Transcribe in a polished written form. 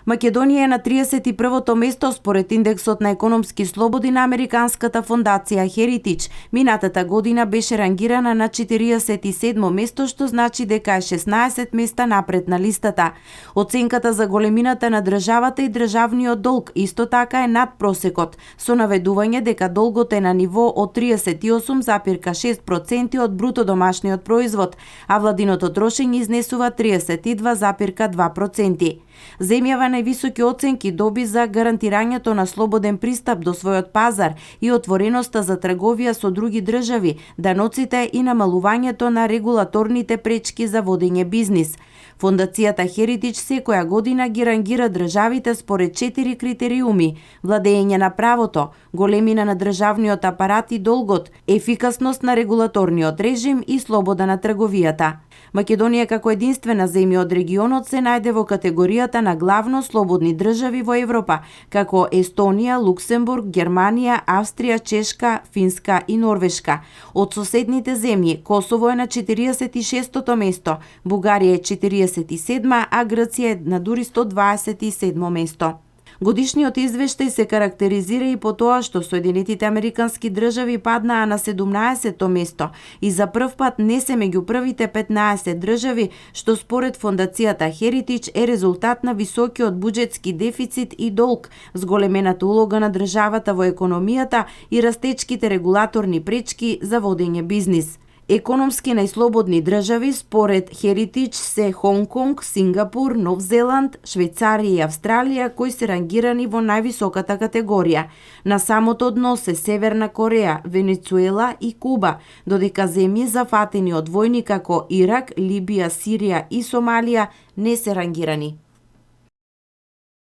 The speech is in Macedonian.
Македонија е на 31-то место според индексот на економски слободи на американската фондација Heritage. Минатата година беше рангирана на 47-мо место, што значи дека е 16 места напред на листата. Оценката за големината на државата и државниот долг исто така е над просекот, со наведување дека долгот е на ниво од 38,6% од бруто домашниот производ, а владиното трошење изнесува 32,2%. Земјава највисоки оценки доби за гарантирањето на слободен пристап до својот пазар и отвореноста за трговија со други држави, даноците и намалувањето на регулаторните пречки за водење бизнис. Фондацијата Heritage секоја година ги рангира државите според 4 критериуми: владење на правото, големина на државниот апарат и долгот, ефикасност на регулаторниот режим и слобода на трговијата. Македонија како единствена земја од регионот се најде во категоријата на главно слободни држави во Европа, како Естонија, Луксембург, Германија, Австрија, Чешка, Финска и Норвешка. Од соседните земји, Косово е на 46-то место, Бугарија е 47-ма, а Грција е на дури 127-мо место. Годишниот извештај се карактеризира и по тоа што Соединетите Американски држави паднаа на 17-то место и за прв пат не се меѓу првите 15 држави, што според фондацијата Heritage е резултат на високиот буџетски дефицит и долг, зголемената улога на државата во економијата и растечките регулаторни пречки за водење бизнис. Економски најслободни држави според Heritage се Хонг Конг, Сингапур, Нов Зеланд, Швајцарија и Австралија, кои се рангирани во највисоката категорија. На самото дно се Северна Кореја, Венецуела и Куба, додека земји зафатени од војни како Ирак, Либија, Сирија и Сомалија не се рангирани.